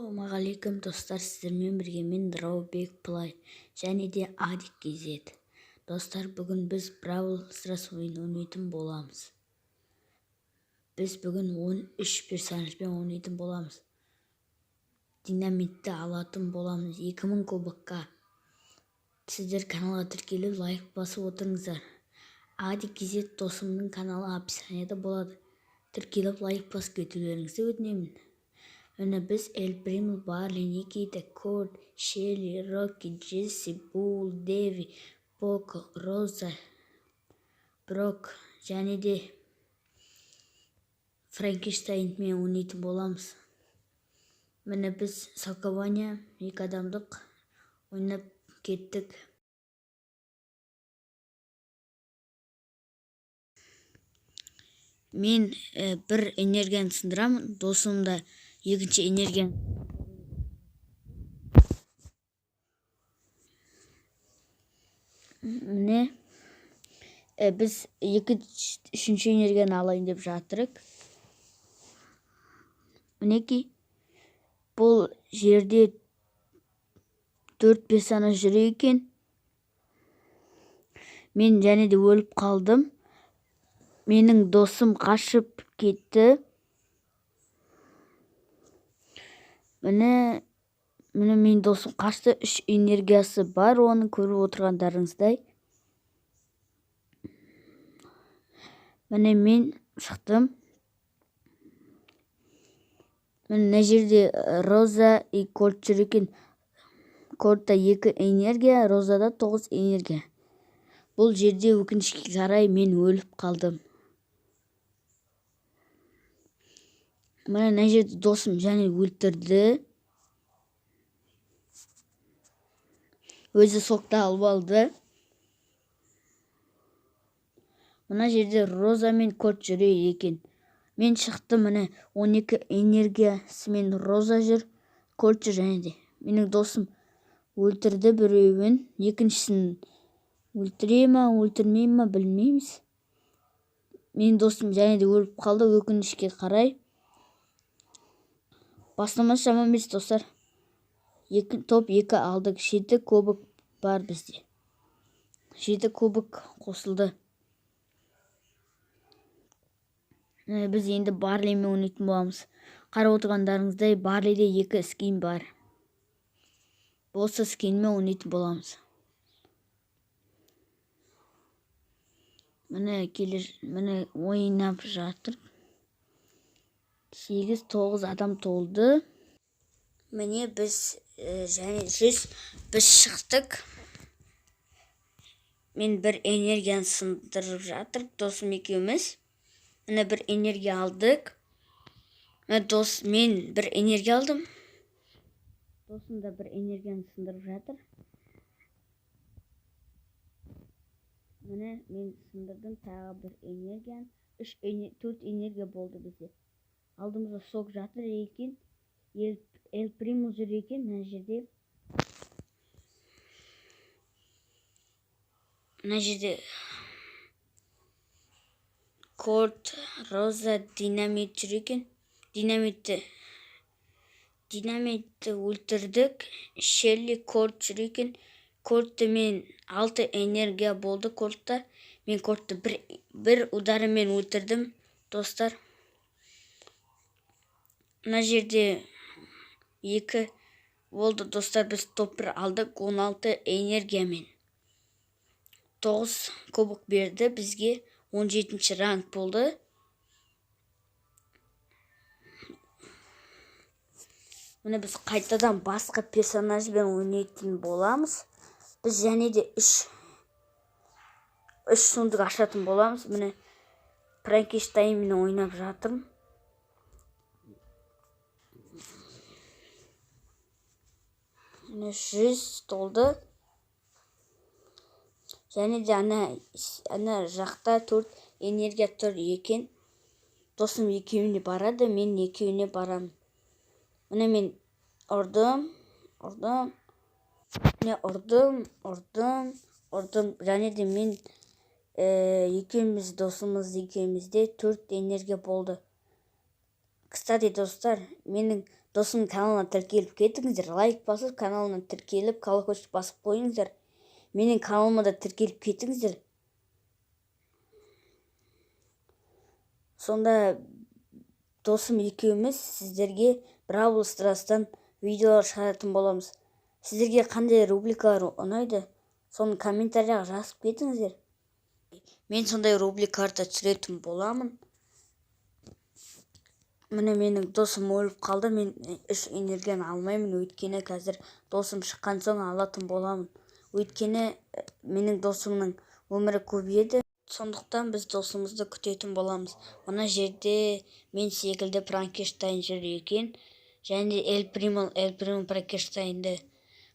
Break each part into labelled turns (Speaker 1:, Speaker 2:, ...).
Speaker 1: Ассалаумағалейкум, достар! Сіздермен бірге мен, Драубек Плай және де Адик KZ. Достар, бүгін біз Бравл Старс ойын ойнайтын боламыз. Біз бүгін 13 персонажбен ойнайтын боламыз. Динамитті алатын боламыз 2000 кубокқа. Сіздер каналға тіркеліп, лайк басып отырыңыздар. Адик KZ досымның каналы описанияда болады. Тіркеліп, лайк басып кетулеріңізді өтінемін. Міне, біз Эль Примо, Барли, Никита, Кольт, Шелли, Рокки, Джесси, Булл, Деви, Поко, Роза, Брок және де Франкенштейнмен ойнайтын боламыз. Міне, біз сокование екі адамдық ойнап кеттік. Мен бір энергияны сындырамын, досым да екінші энергия. Міне, біз екі, үшінші энергияны алайын деп жатырық. Мінекей, бұл жерде төрт персонаж жүр екен. Мен және де өліп қалдым. Менің досым қашып кетті. Міне, міне, менің досым қашты. Үш энергиясы бар оның, көріп отырғандарыңыздай. Міне, мен шықтым. Міне, мына жерде Роза и Кольт жүр екен. Кольтта екі энергия, Розада тоғыз энергия. Бұл жерде, өкінішке қарай, мен өліп қалдым. Міне, мына жерде досым және өлтірді. Өзі сокты алып алды. Мына жерде Роза мен Кольт жүр екен. Мен шықтым, міне, 12 энергиясымен Роза жүр, Кольт жүр және де. Менің досым өлтірді біреуін, екіншісін өлтіре ма, өлтірмей ма, білмейміз. Менің досым және де өліп қалды, өкінішке қарай. Бастамасы жаман емес, достар. Екі, топ екі алдық. Жеті кубок бар бізде. Жеті кубок қосылды. Біз енді Барлимен ойнайтын боламыз. Қарап отырғандарыңыздай, Барлиде екі скин бар. Осы скинмен ойнайтын боламыз. Міне, келе, міне, ойнап жатыр. Сегіз, тоғыз адам толды. Міне, біз және 100 біз шықтық. Мен бір энергияны сындырып жатыр досым екеуміз. Міне, бір энергия алдық. Міне, дос, мен бір энергия алдым. Досым да бір энергияны сындырып жатыр. Міне, мен сындырдым тағы бір энергияны. Үш, төрт энергия болды бізде. Алдымызда сок жатыр екен. Эль Примо жүр екен мына жерде. Мына жерде Кольт, Роза, Динамит жүр екен. Динамитті өлтірдік. Шелли, Кольт жүр екен. Кольтты мен, алты энергия болды Кольтта. Мен Кольтты бір ударымен өлтірдім, достар. Мына жерде екі болды, достар. Біз топ бір алдық 16 энергиямен. 9 кубок берді бізге. 17 ранг болды. Міне, біз қайтадан басқа персонажбен ойнайтын боламыз. Біз және де үш сундук ашатын боламыз. Міне, Франкенштейнмен ойнап жатырмын. Міне, 100 толды. Және де ана жақта төрт энергия тұр екен. Досым екеуіне барады, мен екеуіне барамын. Міне, мен ұрдым, ұрдым. Міне, ұрдым, ұрдым, ұрдым. Және де мен екеуміз, досымыз екеумізде төрт энергия болды. Кстати, достар, менің Досымның каналына тіркеліп кетіңіздер, лайк басып, каналына тіркеліп, колокольчик басып қойыңыздар. Менің каналыма да тіркеліп кетіңіздер. Сонда досым екеуміз сіздерге Бравл Старстан видеолар шығаратын боламыз. Сіздерге қандай рубрикалар ұнайды, соны комментарияға жазып кетіңіздер. Мен сондай рубрикаларды түсіретін боламын. Міне, менің досым өліп қалды. Мен 3 энергияны алмаймын, өйткені қазір досым шыққан соң алатын боламын. Өйткені менің досымның өмірі көп еді. Сондықтан біз досымызды күтетін боламыз. Мына жерде мен секілді Франкенштайн жүр екен. Және Эль Примо, Эль Примо Франкенштайнды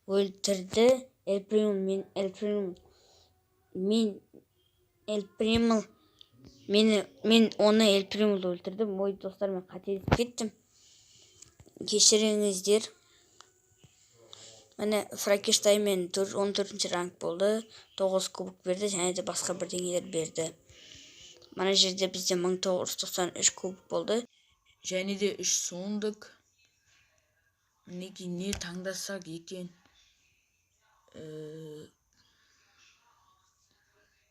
Speaker 1: өлтірді. Эль Примо мен, Эль Примо мен, Эль Примо мені, мен оны, Эль Примоды өлтірдім. Ой, достар, мен қателесіп кеттім. Кешіріңіздер. Міне, Франкенштайнмен 14-ші ранг болды. 9 кубок берді және де басқа бірдеңелер берді. Мына жерде бізде 1993 кубок болды.
Speaker 2: Және де 3 сундук. Мінекей, не таңдасақ екен?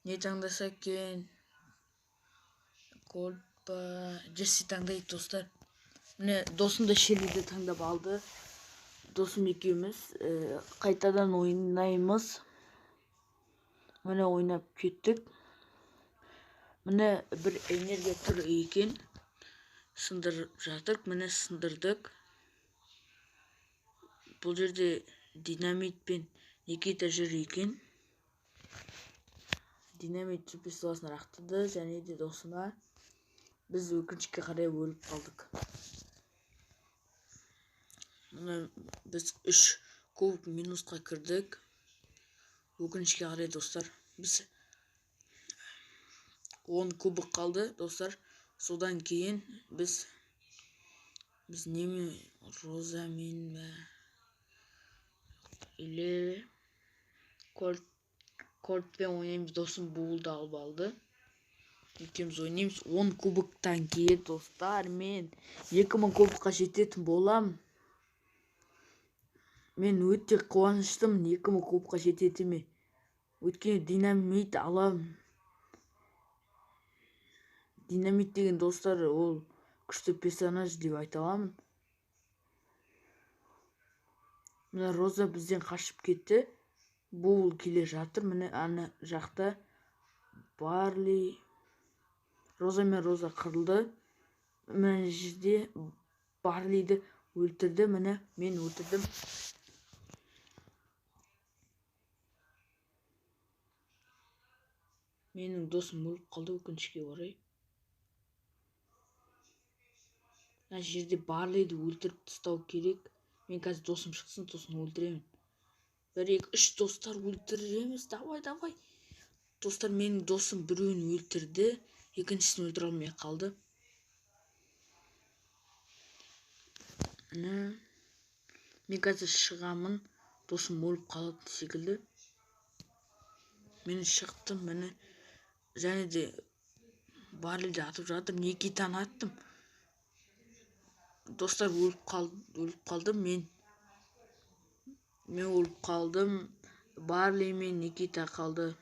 Speaker 2: Не таңдасақ екен? Кольт па, Джесси таңдайық, достар. Міне, досым да Шеллиді таңдап алды. Досым екеуміз қайтадан ойнаймыз. Міне, ойнап кеттік. Міне, бір энергия тұр екен. Сындырып жатырық. Міне, сындырдық. Бұл жерде Динамит пен Никита жүр екен. Динамит суперсиласын лақтырды және де досыма. Біз өкінішке қарай өліп қалдық. Міне, біз 3 кубок минусқа кірдік. Өкінішке қарай, достар, біз 10 кубок қалды, достар. Содан кейін біз неме, Розамен бе или Кольтпен ойнаймыз. Досым Булды алып алды. Екеуміз ойнаймыз. 10 кубоктан кейін, достар, мен 2000 кубокқа жететін боламын. Мен өте қуаныштымын 2000 кубокқа жететіме. Өйткені динамит аламын. Динамит деген, достар, ол күшті персонаж деп айта аламын. Мына Роза бізден қашып кетті. Бул келе жатыр. Міне, ана жақта Барли, Роза мен Роза қырылды. Мына жерде Барлиді өлтірді. Міне, мен өлтірдім. Менің досым өліп қалды, өкінішке орай. Мына жерде Барлиді өлтіріп тастау керек. Мен қазір досым шықсын, сосын өлтіремін. 1, 2, 3, достар, өлтіреміз. Давай, давай. Достар, менің досым біреуін өлтірді, екіншісін өлтіре алмай қалды. Міне, мен қазір шығамын. Досым өліп қалатын секілді. Мен шықтым, міне. Және де Барлиді атып жатыр. Никитаны аттым. Достар, өліп қалдым мен. Мен өліп қалдым. Барли мен Никита қалды.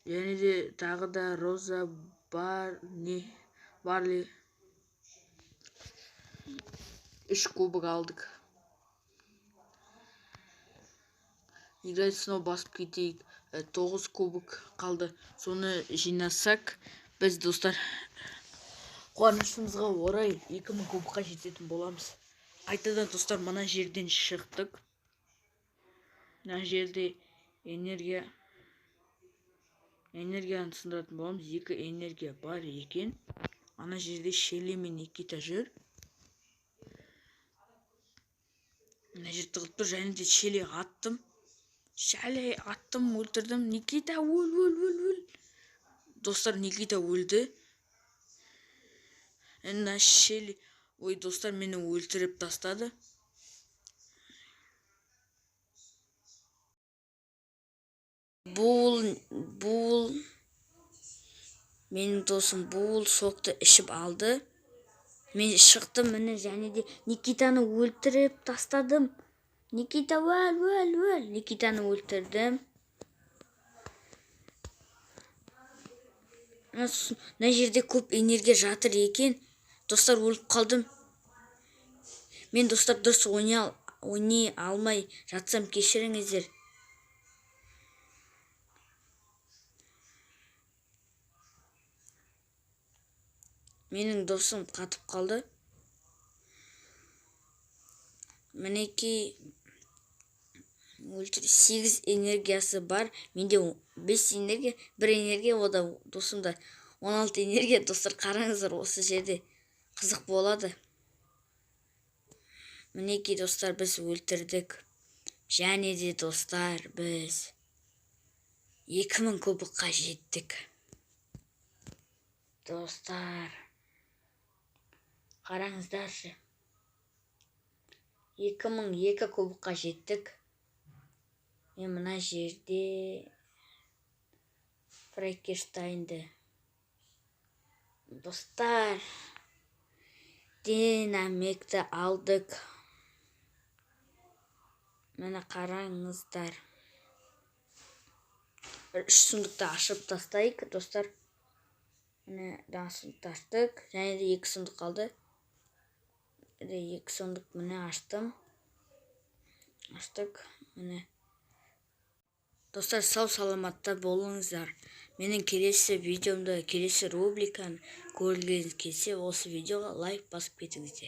Speaker 2: Және де тағы да Роза, Барли. 3 кубок алдық. Играть снова басып кетейік. 9 кубок қалды. Соны жинасақ, біз, достар, қуанышымызға орай 2000 кубокқа жететін боламыз. Қайтадан, достар, мына жерден шықтық. Мына жерде энергияны сындыратын боламыз. 2 энергия бар екен. Ана жерде Шелли мен Никита жүр. Мына жер тығылып тұр. Және де Шелли аттым. Шелли аттым, өлтірдім. Никита, өл, өл, өл, өл. Достар, Никита өлді. Мына Шелли, ой, достар, мені өлтіріп тастады.
Speaker 1: Бул, менің досым Бул сокты ішіп алды. Мен шықтым, міне, және де Никитаны өлтіріп тастадым. Никита, өл, өл, өл. Никитаны өлтірдім. Мына жерде көп энергия жатыр екен. Достар, өліп қалдым. Мен, достар, дұрыс ойнай алмай жатсам, кешіріңіздер. Менің досым қатып қалды. Мінекей, өлтір. 8 энергиясы бар. Менде 5 энергия, 1 энергия, о да досымда 16 энергия. Достар, қараңыздар, осы жерде қызық болады. Мінекей, достар, біз өлтірдік. Және де, достар, біз 2000 кубокқа жеттік. Достар, қараңыздаршы. 2002 кубокқа жеттік. Мен мына жерде Франкенштейнді, достар, динамикті алдық. Міне, қараңыздар. Бір үш сундукты ашып тастайық, достар. Міне, жаңа сундукты аштық. Және де 2 сундук қалды. Екі сундук, міне, аштым. Аштық, міне. Достар, сау саламатта болыңыздар. Менің келесі видеомды, келесі рубриканы көргіңіз келсе, осы видеоға лайк басып кетіңіздер.